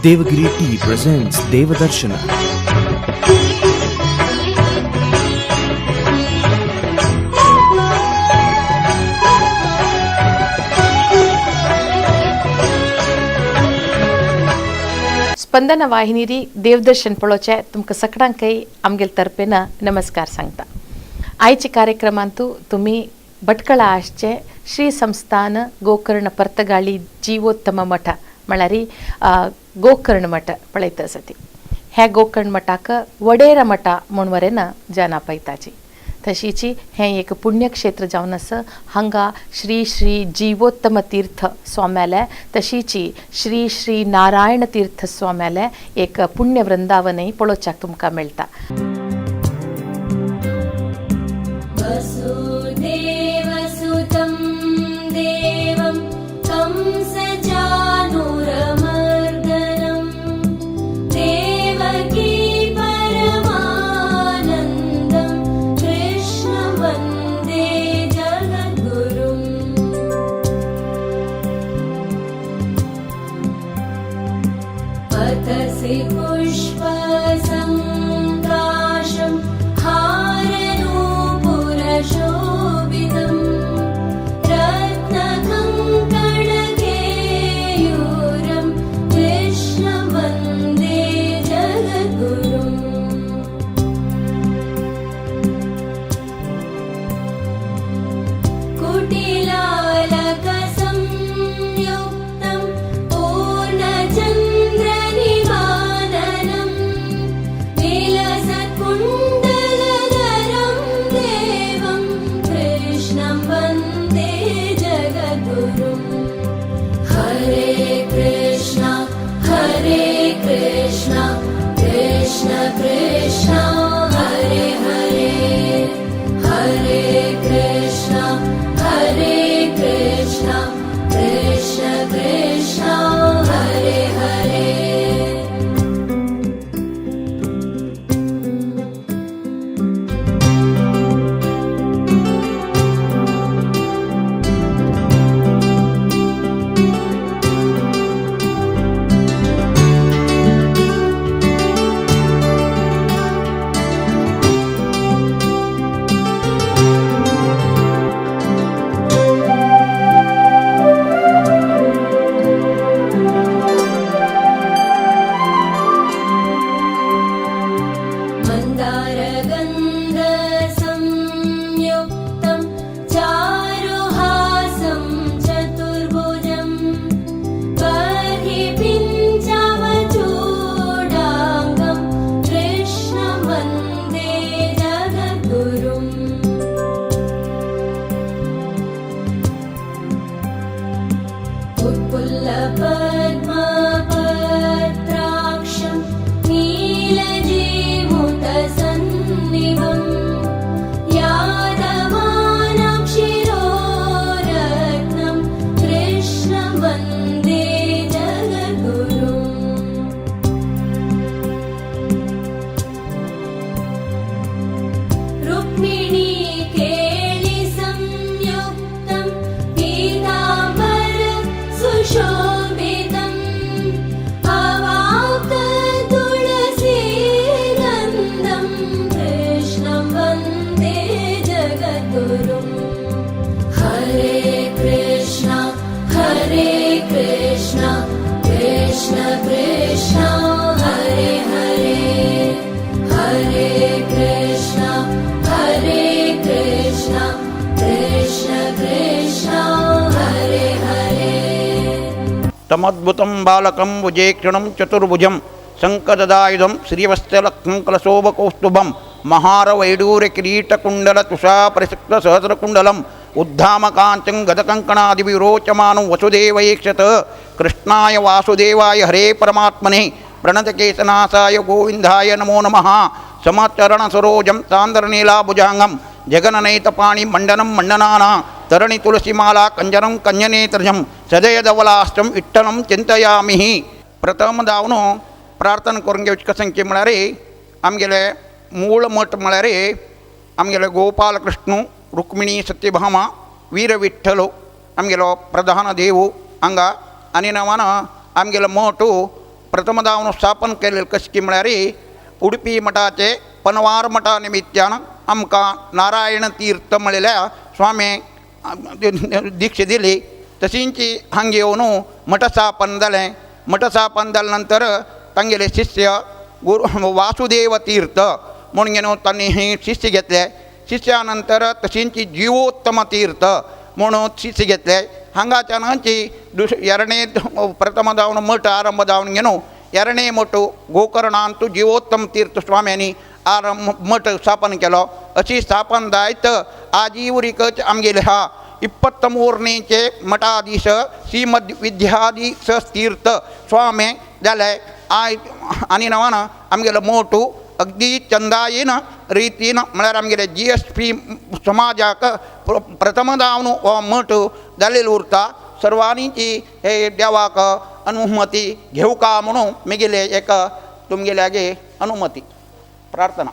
Devagiri Tea presents Devadarshana. स्पंदन वाहिनीरी देवदर्शन पळोवचें तुमकां सगळ्यांकय आमगेले तर्फेन नमस्कार सांगता. आयच्या कार्यक्रमांतू तुमी भटकळा आसचे श्री संस्थान गोकर्ण पर्तगाळी जीवोत्तम मठ म्हळ्यार गोकर्ण मठ पळयत आसा. ह्या गोकर्ण मठाक वडेरा मठ म्हूण वरेन जाना पळयताची. तशीची हें एक पुण्यक्षेत्र जावन आसा. हांगा श्री श्री जीवोत्तम तीर्थ स्वाम्याले तशीची श्री श्री नारायण तीर्थ स्वाम्याले एक पुण्य वृंदावनय पळोवच्याक तुमकां मेळटा. वसुदेवसुतं देवं कंसचाणूरमर्दनं देवकी परमानन्दं कृष्णं वन्दे जगद्गुरुम्. अतसि पुष्पसङ्काशं हारनूपुरशोभितं रत्नकङ्कणकेयूरं कृष्णं वन्दे जगद्गुरुम्. कुटिलालकसंयुक्तं पूर्णचन्द्रनिवाननं विलसत्कुण्डलधरं देवं कृष्णं वन्दे जगद्गुरुम्. हरे कृष्ण हरे कृष्ण कृष्ण कृष्ण हरे हरे, हरे कृष्ण हरे कृष्ण कृष्ण कृष्ण हरे हरे. मन्दारगन्धसंयुक्तं चारुहासं चतुर्भुजं बर्हिपिञ्चावचूडाङ्गं कृष्णं वन्दे जगद्गुरुम्. उत्फुल्लपद्मपत्राक्षं नीलजीमुतसन्निभं यादवानां शिरोरत्नं कृष्णं वन्दे जगद्गुरुम्. रुक्मिणी केळि संयुक्तं पीताम्बर सुशोभितम् अवाप्त तुलसी गन्धं कृष्णं वन्दे जगद्गुरुम्. हरे कृष्ण हरे कृष्ण कृष्ण कृष्ण हरे हरे, हरे कृष्ण हरे कृष्ण कृष्ण कृष्ण हरे हरे. तमद्भुतं बालकं भुजेक्षणं चतुर्भुजं शङ्खददायुधं श्रीवत्सलक्ष्मं कलशोभकौस्तुभं महारवैडूर्यकिरीटकुण्डलतुषापरिसिक्तसहस्रकुण्डलम् उद्धामकाञ्चं गदकङ्कणादिविरोचमानं वसुदेवैक्षत कृष्णाय वासुदेवाय हरे परमात्मने प्रणतकेशनाशाय गोविन्दाय नमो नमः. समचरणसरोजं सान्द्रनीलाभुजाङ्गं जगननैतपाणि मण्डनं मण्डनाना तरणि तुलसीमाला कंजनं कंजनेत्रजं सदयधवलाष्टं विठ्ठलं चिंतयामि. प्रथम धावन प्रार्थना करून घेवची कशें की म्हळ्यार आमगेले मूळ मठ म्हळ्यार आमगेले गोपालकृष्ण रुक्मिणी सत्यभामा वीरविठ्ठल आमगेलो प्रधान देव हांगा आनी नांवान आमगेलो मठ प्रथम जावन स्थापन केल्ले कशें की म्हळ्यार उडपी मठाचे पनवार मठा निमित्यान आमकां नारायण तीर्थ म्हणलेल्या स्वामी दीक्षा दिली. तशींच हांगा येवन मठ स्थापन जालें. मठ स्थापन जाले नंतर तांगेले शिष्य गुरु वासुदेव तीर्थ म्हणून घेवन तांणी शिष्य घेतले. शिष्या नंतर तशींच जीवोत्तम तीर्थ म्हणून शिष्य घेतले. हांगाच्यानची ಎರಡನೇ ಪ್ರಥಮ जावन मठ आरंभ जावन घेवन ಎರಡನೇ मठ गोकर्णांतु जीवोत्तम तीर्थ स्वाम्यांनी आरंभ मठ स्थापन केलो. अशी स्थापन जायत आजीवरीकच आमगेले हा 23चे मठाधीश श्रीमद विद्याधीश तीर्थ स्वामी जाले. आयज आनी नवान आमगेलो मठ अगदी चंदायेन रितीन म्हळ्यार आमगेले GSP समाजाक प्रथम जावन हो मठ जालेलो उरता. सर्वांची हे देवाक अनुमती घेवका म्हणून मेगेले एक तुमगेले आगे अनुमती प्रार्थना.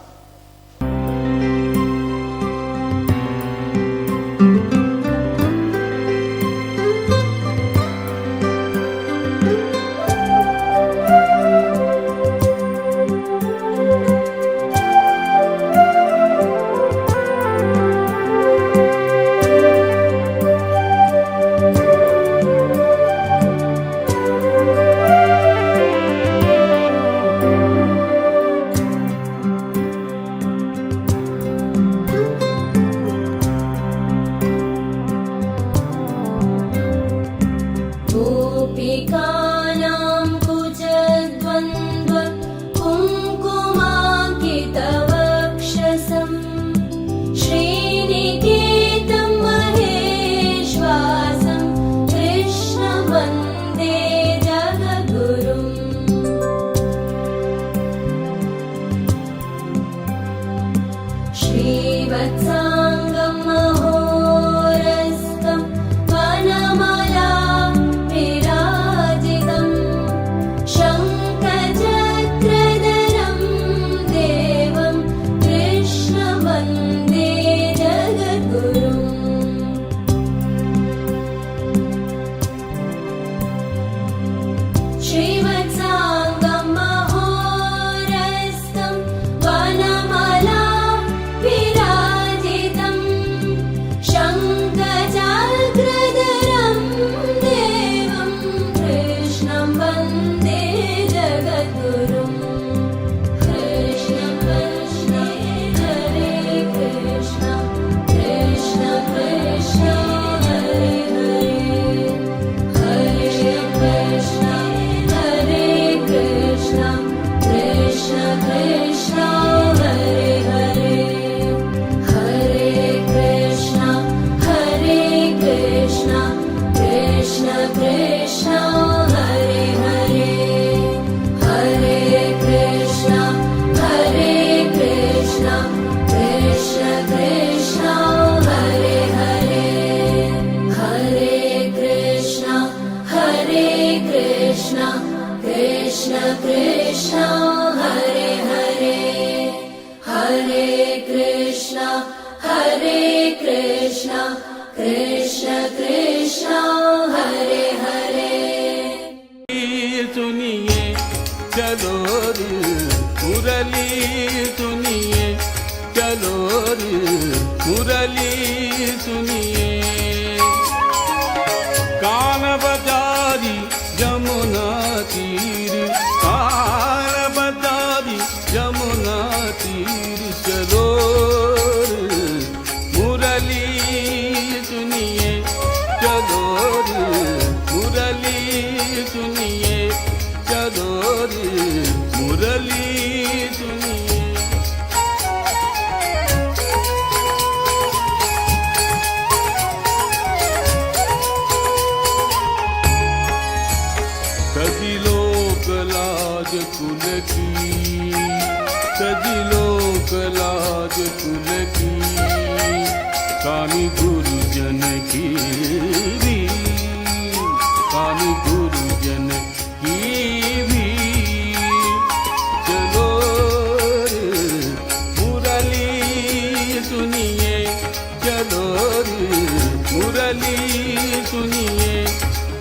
मुरली सुनिए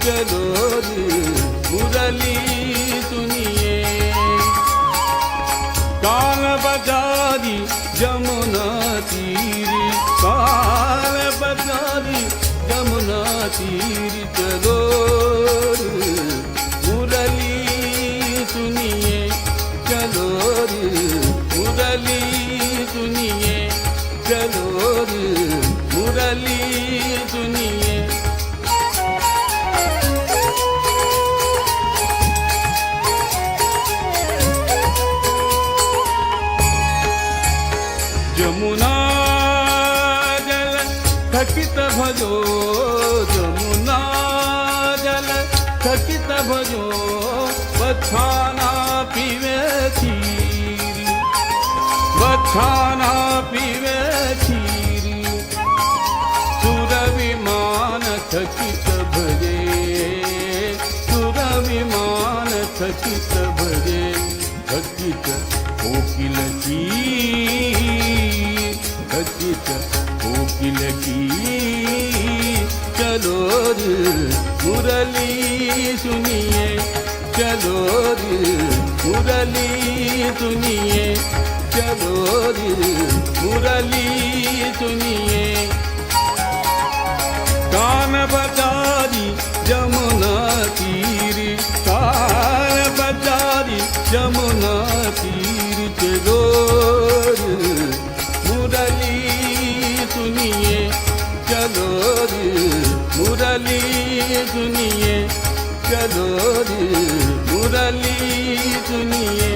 चलो मुरली सुनिए। तीर चलो रे, मुरली सुनिए चलो रे, मुरली सुनिए चलो रे, मुरली सुनिए। जमुना जल थकित भजो, जमुना जल थकित भजो, बछाना पीवे खीर, बछाना पीवे खीर, सुर विमान थकित भजे, सुर विमान थकित भजे, थकित कोकिल की, थकित कोकिल की। चलो रे मुरली सुनिए चलो रे, मुरली सुनिए चलो रे, मुरली सुनिए। कान बजारी जमुना तीर, कान बजारी जमुना तीर, चलो रे मुरली सुनिए चलो रे, मुरली सुनिए चलो रे, मुरली सुनिए।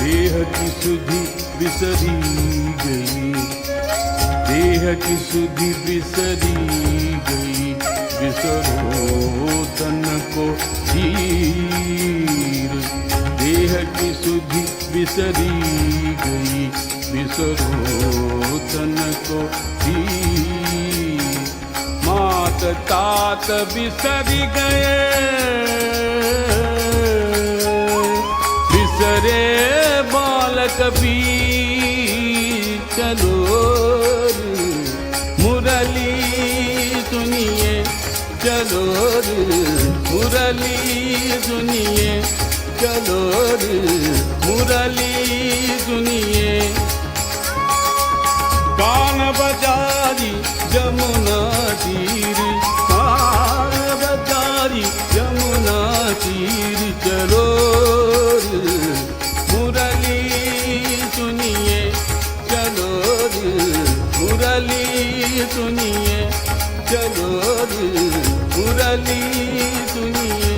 देह की सुधि बिसरी गई, देह की सुधि बिसरी गई, बिसरो तन को धीर, देह की सुधि बिसरी गई, बिसरो तन को धीर, मात तात बिसरी गए, बिसरे बालक भी। चलो रे मुरली सुनिए चलो रे, मुरली सुनिए चलो रे, मुरली सुनिए। कान बजारी जमुना तीर, कान बजारी जमुना तीर, चलो रे मुरली सुनिए चलो रे, मुरली सुनिए चलो रे, मुरली सुनिए।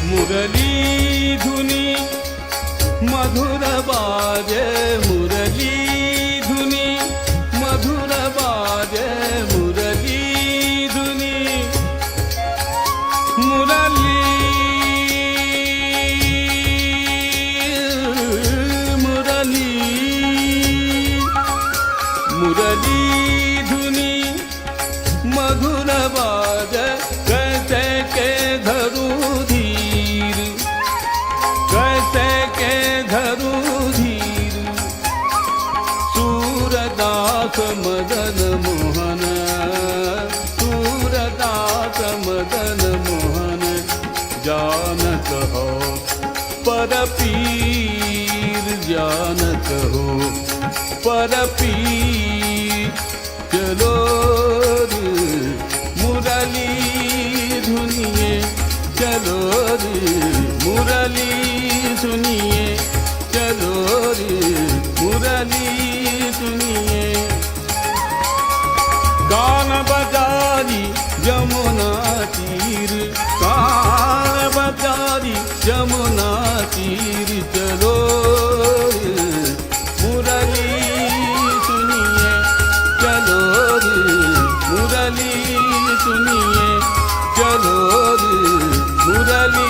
मुरली धुनी मधुर बाजे, मुरली धुनी मधुर बाजे, मुरली धुनी, मुरली मुरली मुरली धुनी मधुर बाजे, कैसे के धरू धीर, कैसे के धरू धीर, सूरदास मदन मोहन, सूरदास मदन मोहन, जानत हो पर पीर, जानत हो पर पीर। चलो रे मुरली धुनिए चलो रे, मुरली सुनिए चलो रे, मुरली सुनिए। कान बजारी जमुना तीर, कान बजारी जमुना तीर, चलो रे मुरली सुनिए चलो रे, मुरली सुनिए चलो रे, मुरली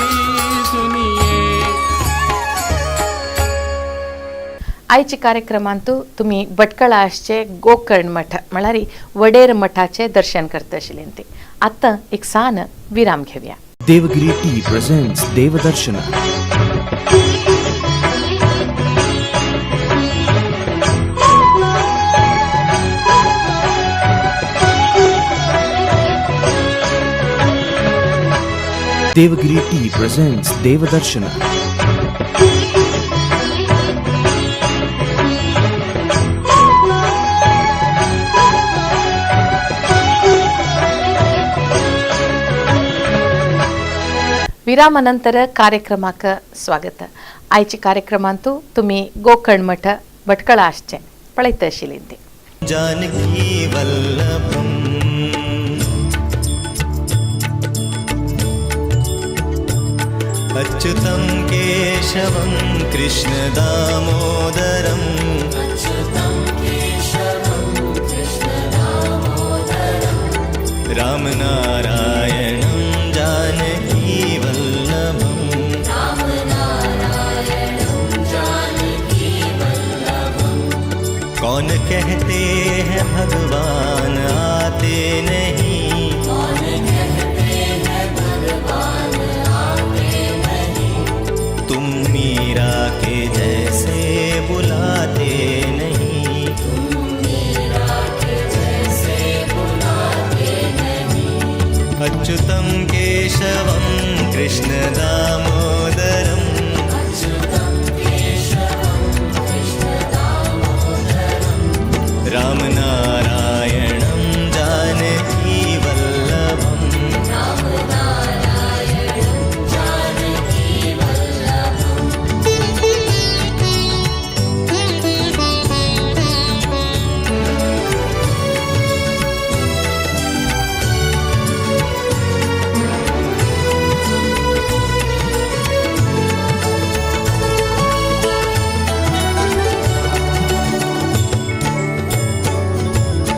सुनिए। आयच्या कार्यक्रमांतू तुमी भटकळा आसचे गोकर्ण मठ म्हळ्यार वडेर मठाचे दर्शन करता आशिल्लें ते. आतां एक सान विराम घेवया. Devagiri Tea presents Devadarshana. Devagiri Tea presents Devadarshana. विरामानंतर कार्यक्रमाक स्वागत. आयच्या कार्यक्रमांतू तुमी गोकर्ण मठ भटकळा आसचे पळयत आशिल्ली ती. जानकी वल्लभम अच्युतं केशवं कृष्ण दामोदरं राम नारायणं जानकी वल्लभम. कौन कहते हैं भगवान आते नहीं, तुम मीरा के जैसे बुलाते नहीं, अच्युतं केशवं कृष्ण दामोदरं राम नारायणं जानकी वल्लभम.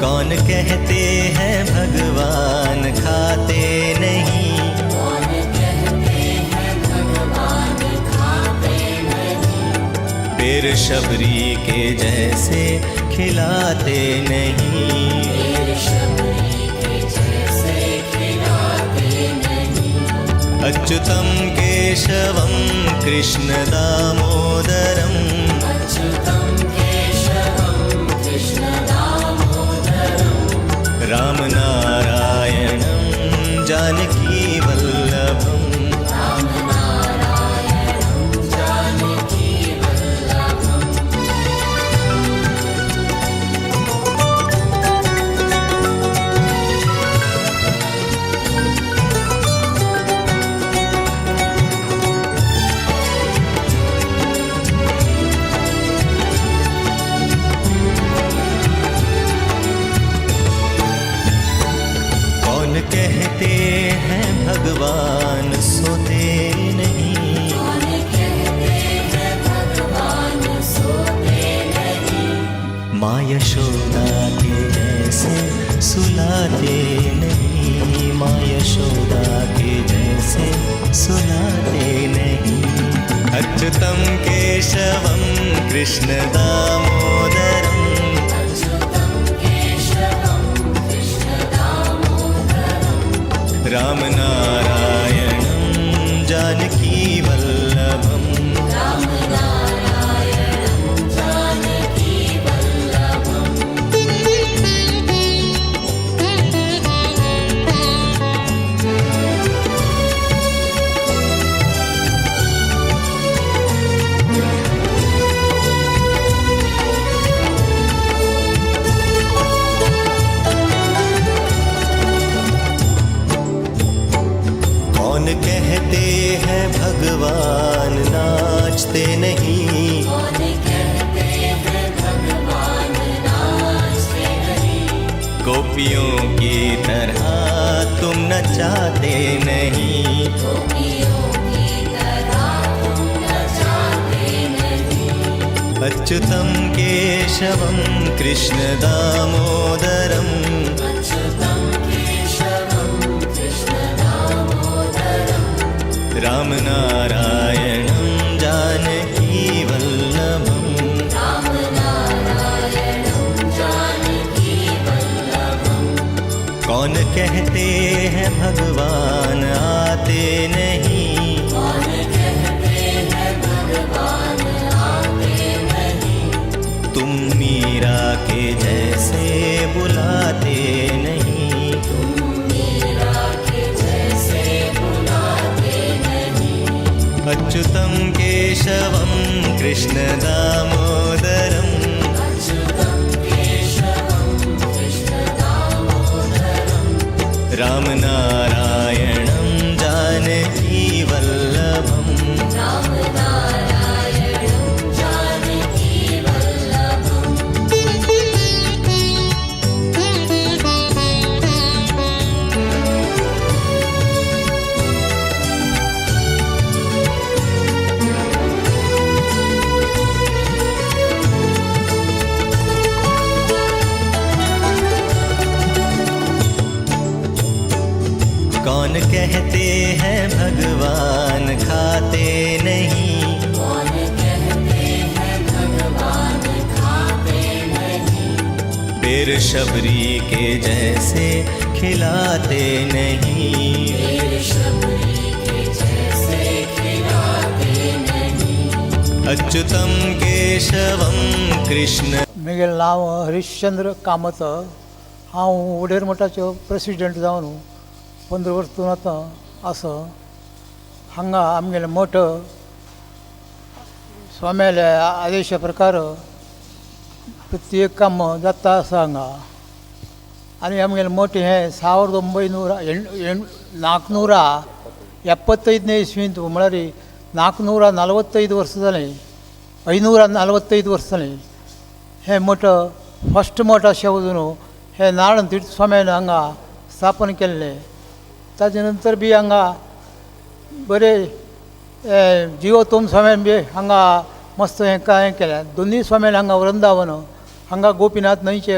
कौन कहते हैं भगवान खाते नहीं, फिर शबरी के जैसे खिलाते नहीं, अच्युतं केशवं कृष्ण दामोदरं राम नारायणं जानकी वल्लभम. कौन कहते हैं भगवान सोते नहीं, माँ यशोदा के जैसे सुलाते नहीं, माँ यशोदा के जैसे सुलाते नहीं, अच्युतं केशवं कृष्ण दामोदरं राम नारायणं जानकी वल्लभम. कौन कहते हैं भगवान नाचते नहीं, गोपियों की तरह तुम नचाते नहीं, अच्युतं केशवं कृष्ण दामोदरं राम नारायणं जानकी वल्लभम. कौन कहते हैं भगवान आते नहीं, तुम मीरा के जैसे बुलाते नहीं, अच्युतं केशवं कृष्ण दामोदरम्। राम नारायणं जानकी वल्लभम्। कौन कहते हैं भगवान खाते नहीं, कौन कहते हैं भगवान खाते नहीं, बेर शबरी के जैसे खिलाते नहीं, बेर शबरी के जैसे खिलाते नहीं। अच्युतं केशवं कृष्ण। म्हगेलें नांव हरिश्चंद्र कामत. हांव वडेर मठाचो प्रेसिडेंट जावन 15 वर्सां आतां आसा. हांगा आमगेले मठ स्वाम्याल्या आदेशा प्रकार प्रत्येक काम जाता आसा हांगा. आनी आमगेलें मठ हें 1975ನೇ ಇಸ್ವಿಂದು, म्हळ्यार 445 वर्सां जालीं, 545 वर्सां जालीं. हें मठ फस्ट मठ अशें वचून हें नारायण तीर्थ स्वाम्यान हांगा स्थापन केल्लें. ताजे नंतर बी हांगा बरें जिवोत्तम स्वाम्यान बी हांगा मस्त हें हें केलें. दोनूय स्वाम्यान हांगा वृंदावन हांगा गोपीनाथ न्हंयचे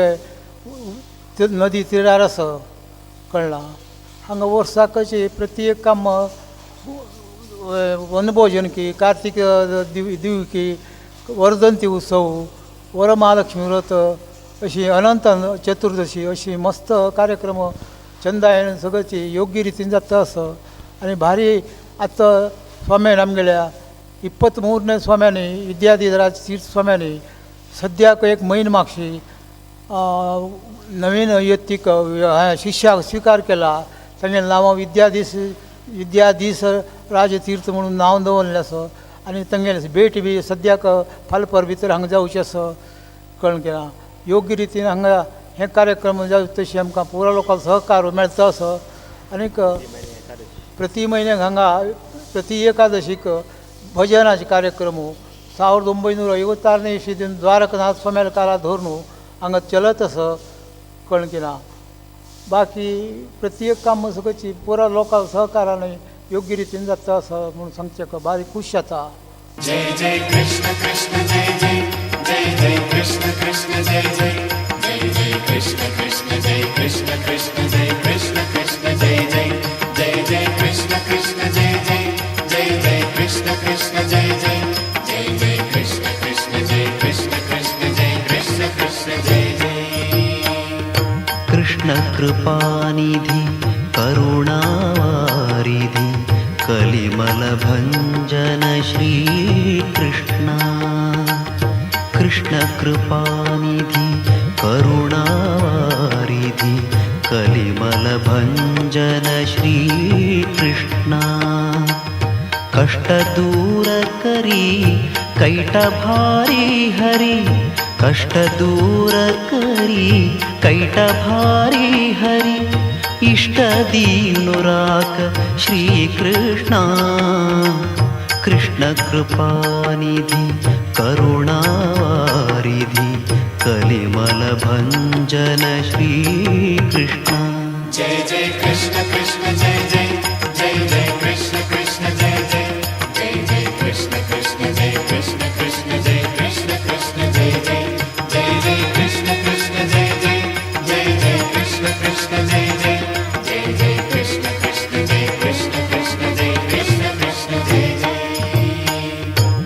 नदी तिरार आसा कळ्ळां. हांगा वर्साक अशें प्रत्येक काम वनभोजन की, कार्तीक दिवकी, वर्धंती उत्सव, वरमहालक्ष्मी व्रत, अशी अनंत चतुर्दशी अशी मस्त कार्यक्रम चंदायन सगळची योग्य रितीन जाता आसा. आनी भारी आतां स्वाम्यान आमगेल्या 23ನೇ स्वाम्यानी विद्याधिराज तीर्थ स्वाम्यानी सद्याक एक म्हयनो मागशी नवीन यत्तीक शिष्याक स्विकार केला. तांगेलें नांव विद्याधीश राजतीर्थ म्हणून नांव दवरलें आसा. आनी तांगेलें भेट बी सद्याक फाल्यां पर भितर हांगा जावचें आसा. कळ्ळें कितें, योग्य रितीन हांगा हे कार्यक्रम जावचे तशें आमकां पुरा लोकांक सहकार मेळता आसा. आनीक प्रति म्हयन्याक हांगा प्रति एकादशीक भजनाचे कार्यक्रम 1956ನೇ ಇಸ್ವಿದಿಂದ ದ್ವಾರಕನಾಥ ಸ್ವಾಮಿಯ ಕಾಲ धरून हांगा चलत आसा. कळ्ळें कितें, बाकी प्रत्येक काम सगळची पुरा लोकांक सहकारान योग्य रितीन जाता आसा म्हणून सांगचें भारी खूश जाता. जय जय कृष्ण कृष्ण जय जय, जय जय कृष्ण कृष्ण जय जय, जय जय कृष्ण कृष्ण जय कृष्ण कृष्ण जय कृष्ण कृष्ण जय जय, जय जय कृष्ण कृष्ण जय जय, जय जय कृष्ण कृष्ण जय जय, जय जय कृष्ण कृष्ण जय कृष्ण कृष्ण जय कृष्ण कृष्ण जय जय. कृष्ण कृपानिधि करुणावारिधि कलिमल भंजन श्री कृष्ण. कृष्ण कृपानिधि करुणावारिधि कलिमल भंजन श्री कृष्ण. कष्ट दूर करी कैटभारी हरि, कष्ट दूर करी कैटभारी हरि, इष्ट दीनुराक श्री कृष्ण. कृष्ण कृपानिधि करुणावारिधि कलिमल भंजन श्री कृष्ण. जय जय कृष्ण कृष्ण जय जय, जय जय कृष्ण कृष्ण जय जय, जय जय कृष्ण कृष्ण जय कृष्ण कृष्ण जय कृष्ण कृष्ण जय जय, जय जय कृष्ण कृष्ण जय जय, जय जय कृष्ण कृष्ण जय जय, जय जय कृष्ण कृष्ण जय कृष्ण कृष्ण जय कृष्ण कृष्ण जय जय.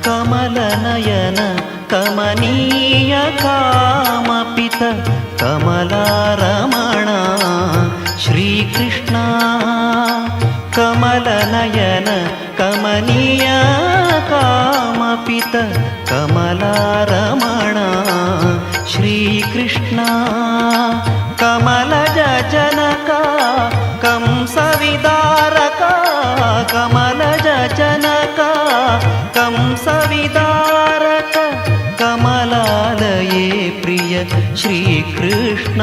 कमल नयन कमनीय कामपित कमलारमण श्रीकृष्ण. कमल नयन कमनीय कामपित कमलारमण श्रीकृष्ण. कमलज जनका कंसविदारका, कमलज जनका कंसविदारक कमलालये प्रिय श्रीकृष्ण।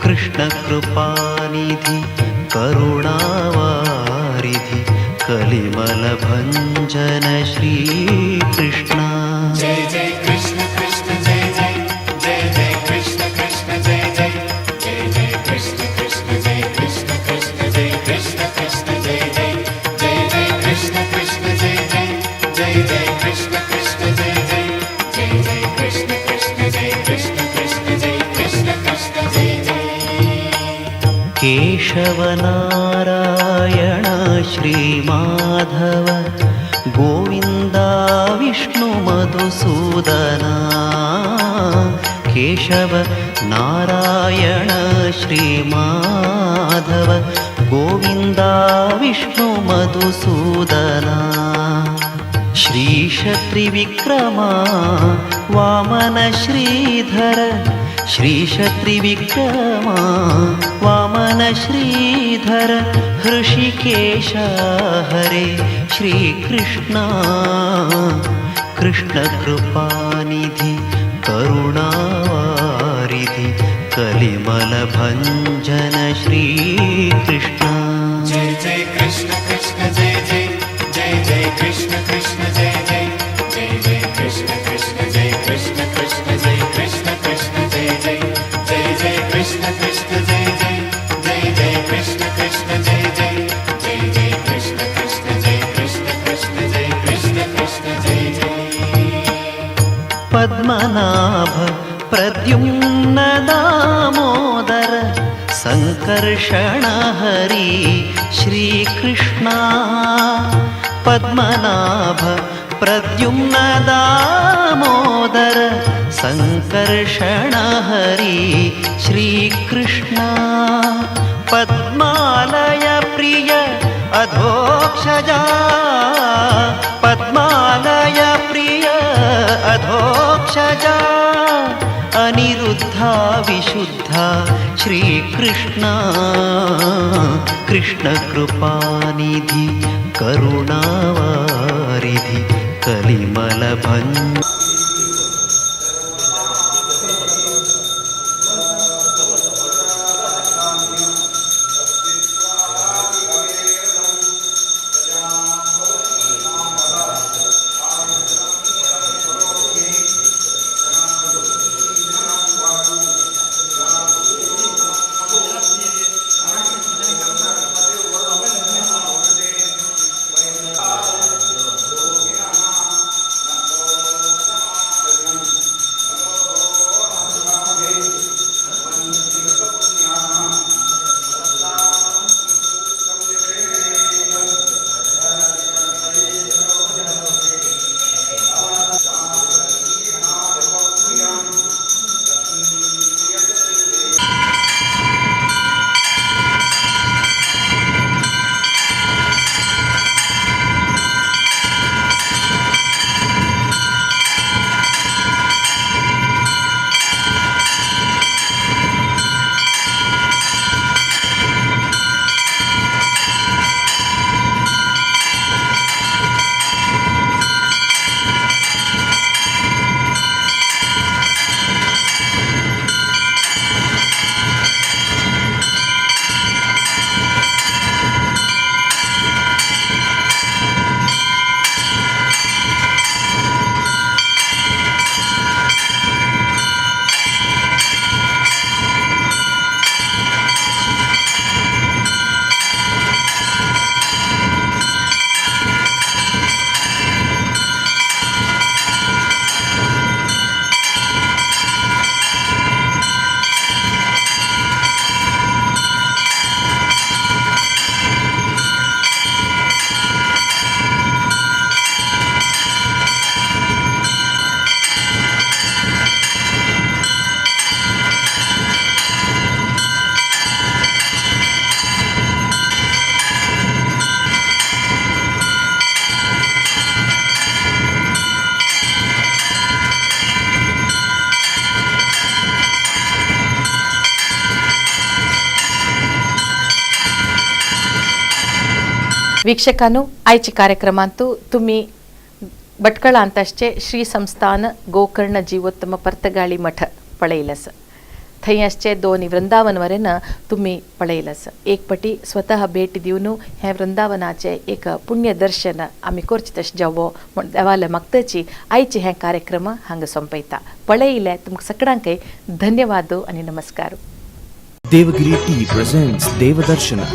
कृष्ण कृपानिधि करुणावारिधि कलिमलभञ्जन श्रीकृष्ण। जय जय कृष्ण कृष्ण जय जय, जय जय कृष्ण कृष्ण जय जय, जय जय कृष्ण कृष्ण जय कृष्ण कृष्ण जय कृष्ण कृष्ण जय जय, जय जय कृष्ण कृष्ण जय जय, जय जय कृष्ण कृष्ण जय जय, जय जय कृष्ण कृष्ण जय कृष्ण कृष्ण जय कृष्ण कृष्ण जय जय। केशव नारायण श्रीमाधव गोविन्द विष्णु मधुसूदना। केशव नारायण श्रीमाधव गोविन्द विष्णु मधुसूदना। श्रीश त्रिविक्रमा वामन श्रीधर, श्रीश त्रिविक्रमा वामन श्रीधर हृषिकेश हरे श्रीकृष्ण। कृष्ण कृपानिधि करुणावारिधि कलिमलभञ्जन श्रीकृष्ण। जय जय कृष्ण कृष्ण जय जय, जय जय कृष्ण कृष्ण जय जय, जय जय कृष्ण कृष्ण जय कृष्ण कृष्ण जय कृष्ण कृष्ण जय जय, जय जय कृष्ण कृष्ण जय जय, जय जय कृष्ण कृष्ण जय जय, जय जय कृष्ण कृष्ण जय कृष्ण कृष्ण जय कृष्ण कृष्ण जय जय। पद्मनाभ प्रद्युम्न दामोदर संकर्षण हरि श्रीकृष्ण। पद्मनाभ प्रद्युम्न दामोदर संकर्षण हरि श्रीकृष्ण। पद्मालय प्रिय अधोक्षजा, पद्मालय प्रिय अधोक्षजा अनिरुद्धा विशुद्धा श्रीकृष्ण। कृष्ण कृपानिधि करुणावारिधि कलिमलभञ्जन। वीक्षकांनो, आयच्या कार्यक्रमांतु तुम्ही भटकळांत आसचें श्री संस्थान गोकर्ण जिवोत्तम पर्तगाळी मठ पळयलें आसा. थंय आसचे दोन वृंदावन वरेन तुमी पळयलें आसा. एक पटी स्वतः भेट दिवन हें वृंदावनाचें एक पुण्य दर्शन आमी करचें तशें जावो म्हूण देवाले मागतची आयचे हें कार्यक्रम हांगा सोंपयता. पळयलें तुमकां सगळ्यांकय धन्यवाद आनी नमस्कार. Devagiri Tea presents Devadarshana.